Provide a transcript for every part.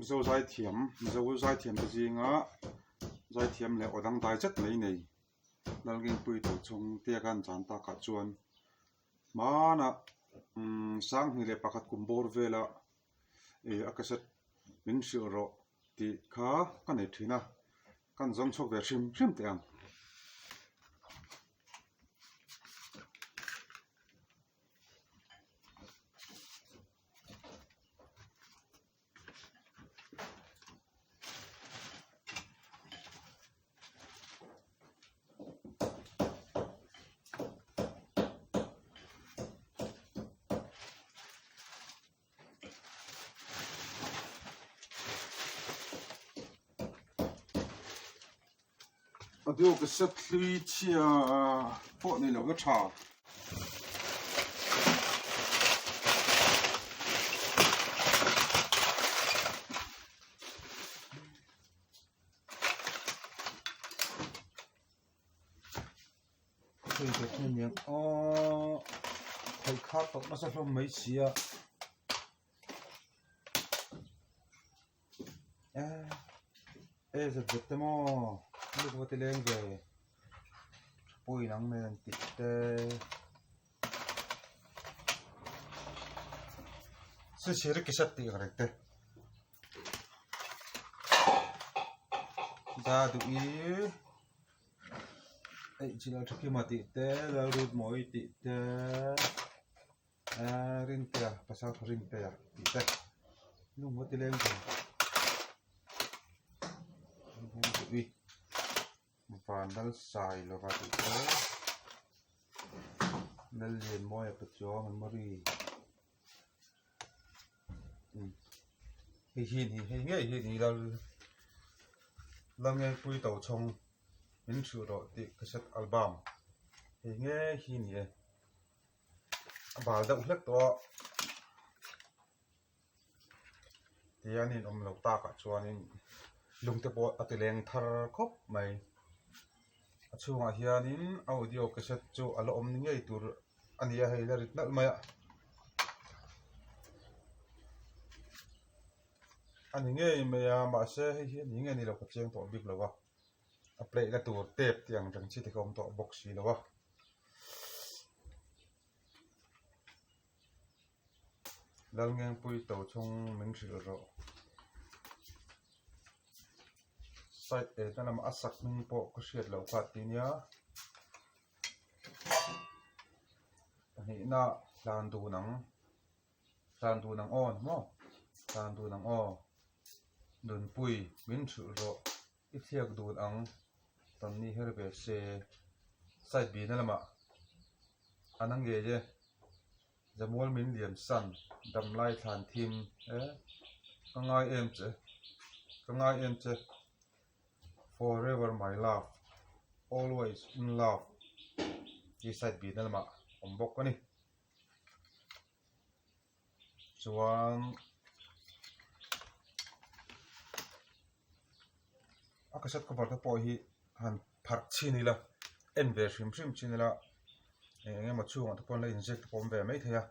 Mizo zaithiam Mizo zaithiam te zinga zaithiam leh aw dangdai zet mai nei Lalngengpui Tochhawng tia ka han chan takah chuan hmanah umm sanghnih leh pakhat kum bawr vela ih a cassette min hrilh rawh tih kha ka nei thin a ka han zawng chhuak ve hrim hrim teh ang. Audio cassette hlui chhia pawh ni lo la tha. Hei ve thung aniang aw thei kha tawh nasa hlawm mai sia e zet zet te maw luk va ti leng ve pawhin ang nen tih te sisir kisat tih ang reng te. Za duh i eih chi lo tha kima tih te Lalrutmawi tih te ahh Rintea pasal tha Rintea tih te lung a ti leng ve duh i Vanlalsai lova tih te Lallianmawia Pachuau memory. Hei hi ni hei ngei hi ni lal Lalngengpui Tochhawng min hrilh rawh tih cassette album hei ngei hi ni e a bal deuh hlek tawh a tihianin awm loh takah chuanin lungte pawh a ti leng thar khawp mai a chhungah hianin audio cassette chu a la awm ni ngei tur a ni a hei la rit nalh mai a a ni ngei mai a mahse hei hi a ni nge ni lo ka chiang tawh bik lo a a play na tur tape tih ang reng chi te kha a awm tawh bawk si lo a. Lalngengpui Tochhawng min hrilh rawh. Side ena lamah a sak hming pawh ka hriat loh kha ti nia. Pahnihna hlan dun ang hlan dun ang aw ni maw hlan dun ang aw Nunpui min hrilh rawh i thliak dun ang Tanni her ve se side bihna lamah an a ngei e Zamual min lian san damlai thlan thim e ka ngai em che ka ngai em che. Forever my love, always in love tih side bihna lamah awm bawk a ni. Chuan a cassette cover te pawh hi han pharh chhin ila en ve hrim hrim chhin ila eng eng emaw chhungah te pawh an la inziak te pawh a awm ve maithei a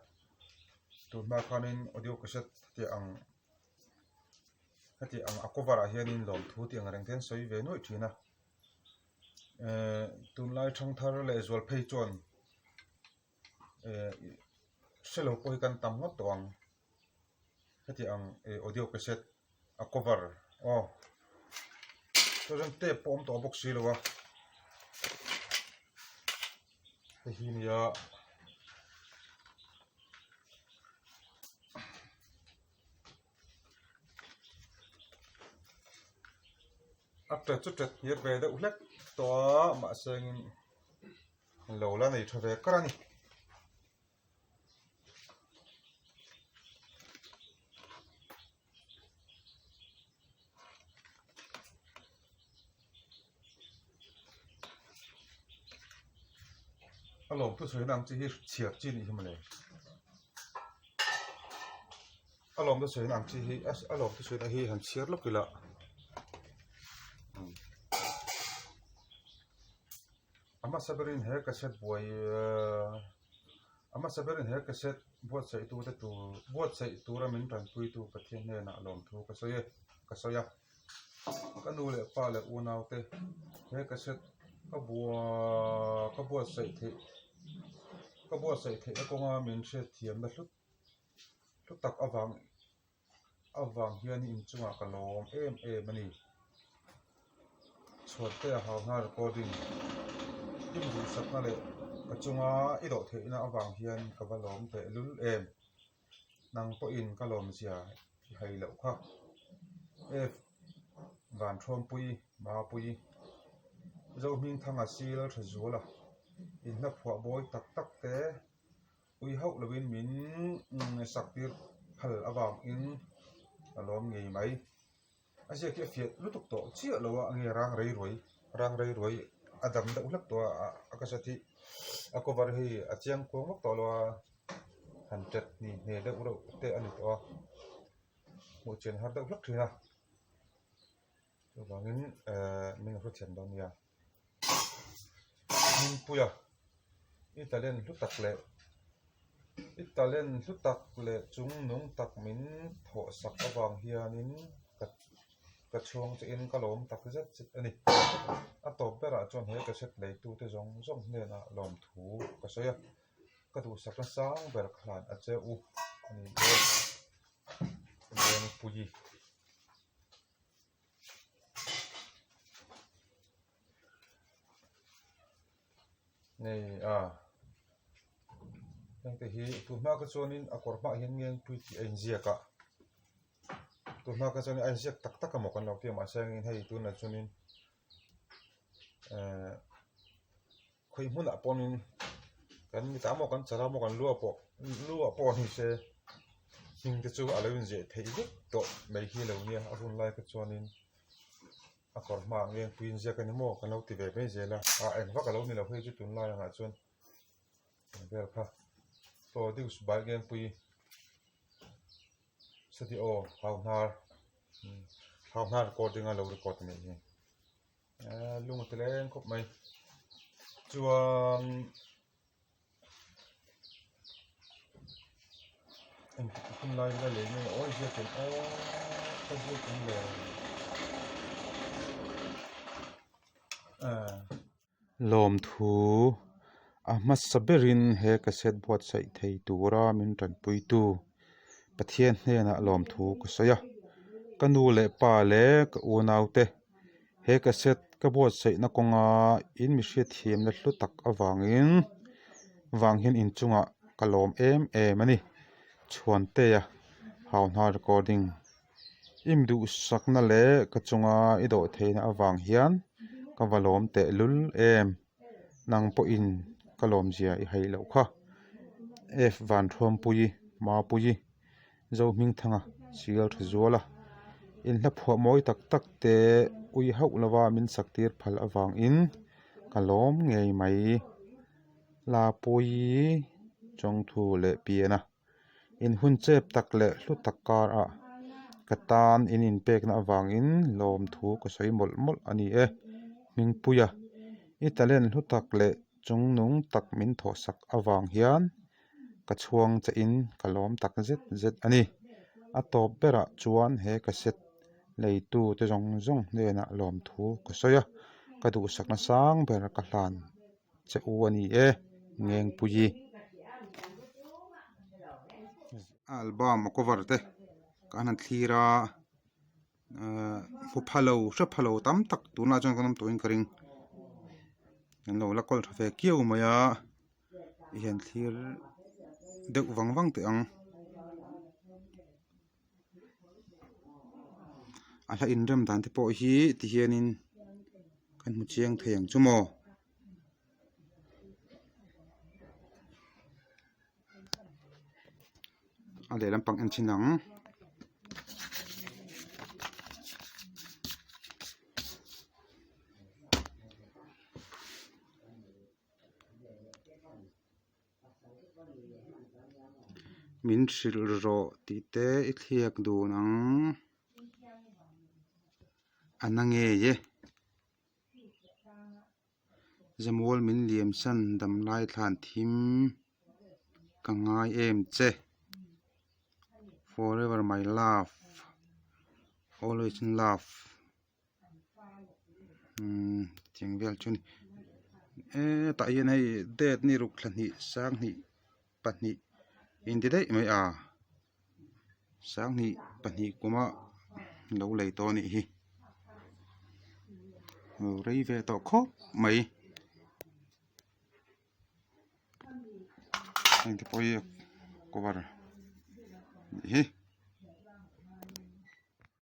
tunhma khanin audio cassette tih ang Heti ang a cover ah hianin lawmthu tih ang reng te an sawi ve nuaih thin a ehh tunlai thangthar leh zual phei chuan ehh hrelo pawh hi kan tam ngawt tawh ang heti ang ih audio cassette a cover aw chuan tape pawh a awm tawh bawk si lo a hei hi nia. A ṭet chu ṭet hnial ve deuh hlek tawh a mahse engin lo la nei ṭha ve kar a ni. A lawm thusawi na ang chi hi chhiar chi nih hi mawle. A lawm thusawi na ang chi hi a lawm thusawi na hi han chhiar lawk ila. A hmasa berin he cassette buai a hmasa berin he cassette buatsaih tute tur buatsaih tura min tanpuitu Pathian hnenah lawmthu ka sawi e. ka sawi a. Ka nu leh pa leh unaute he cassette ka bua ka buatsaih theih ka buatsaih theihna kawnga min hriatthiamna hlut hlu tak avang avang hian inchungah ka lawm em em a ni. Chhuatte a hau hna recording hlim duhsakna leh ka chunga i dawh theihna avang hian ka va lawm teh lul em. Nang pawhin ka lawmzia i hai loh kha. F Vanthawmpui Mapui Zohmingthanga Sil Thazuala inhla phuah bawi tak tak te ui hauh lovin min sak tir phal avangin ka lawm ngei mai. A ziak hi a fiah lutuk tawh chiah lo a nge rang rei ruai rang rei ruai a dam deuh hlek tawh a a ka hriat hi a cover hi a chiang kuang vak tawh lo a han tet ni hne deuh reuh te a ni tawh a hmuh chian har deuh hlek thin a chuvangin ehh min hrethiam dawn nia Hmingpuia i talent hlu tak leh i talent hlu tak leh chung nung tak min thawh sak avang hianin ka ka chhuang che in ka lawm tak zet zet a ni. A tawp berah chuan he cassette leitute zawng zawng hnenah lawmthu ka sawi a, ka duhsak nasang ber khan a che u a ni e. Lengpui. Nei a hengte hi tun hma kha chuanin a kawr hmaah hian Ngengpui tih a inziak a tun hma kha chuanin a inziak tak tak emaw kan lo ti a mahse hengin hei tunah chuanin ehh khawi hmunah pawhin kan mi ta maw kan chara maw kan lu pawh lu ah pawh ni se hming te chu a lo inziah theih vek tawh mai hi lo nia a hun lai kha chuanin a kawr hmaah nge pui inziak a ni maw kan lo ti ve mai zel a ah eng vak a lo ni lo hei chu tunlai angah chuan eng vel kha produce by Ngengpui sati aw hau hnar hau hnar recording a lo record a nih hi. Eee lung a ti leng khawp mai chuan engtik hun lai vel a lei nge aw ziak in aw ka ziak in le eh. Lawmthu a hmasa berin he cassette buatsaih thei tura min tanpuitu Pathian hnenah lawmthu ka sawi a, ka nu leh pa leh ka unaute he cassette ka buatsaihna kawnga in mi hriatthiamna hlu tak avangin vang hian inchungah ka lawm em em a ni. Chhuantea Hauhna Recording I mi duhsakna leh ka chunga i dawh theihna avang hian ka va lawm tehlul em. Nang pawhin ka lawmzia i haih loh kha. F Vanthuampuii, Mapuii, Zohmingthanga, Sial Thazuala inhla phuah mawi tak tak te ui hauh lova min sak tir phal avangin ka lawm ngei mai. Lapuii Chawngthu leh Piana. In hun chep tak leh hlu tak karah ka tan in inpekna avangin lawmthu ka sawi mawlh mawlh a ni e. Hmingpuia, i talent hlu tak leh chungnung tak min thawhsak avang hian ka chhuang che in ka lawm tak zet zet a ni. A tawp berah chuan he cassette leitu te zawng zawng hnenah lawmthu ka sawi a, ka duhsakna sang ber ka hlan. che u a ni e Ngengpuii. Album a cover te kan han thlir a ahh hmu pha lo hre pha lo tam tak tunlai chuan kan awm tawhin ka ring an lo la kawl tha ve kiau mai a i han thlir deuh vang vang teh ang. A hla inrem dan te pawh hi ti hianin kan hmu chiang thei ang chu maw. A lehlam pang en thin ang. Min hrilh rawh tih te i thliak dun ang a na ngei e. Zamual min liam san dam lai thlan thim ka ngai em che forever my love. Always in love umm tiang vel chu a ni hetah hian hei date ni ruk thla hnih sanghnih pahnih inti daih mai a sanghnih pahnih kuma lo lei tawh a nih hi lo rei ve tawh khawp mai. Heng te pawh hi cover anih hi.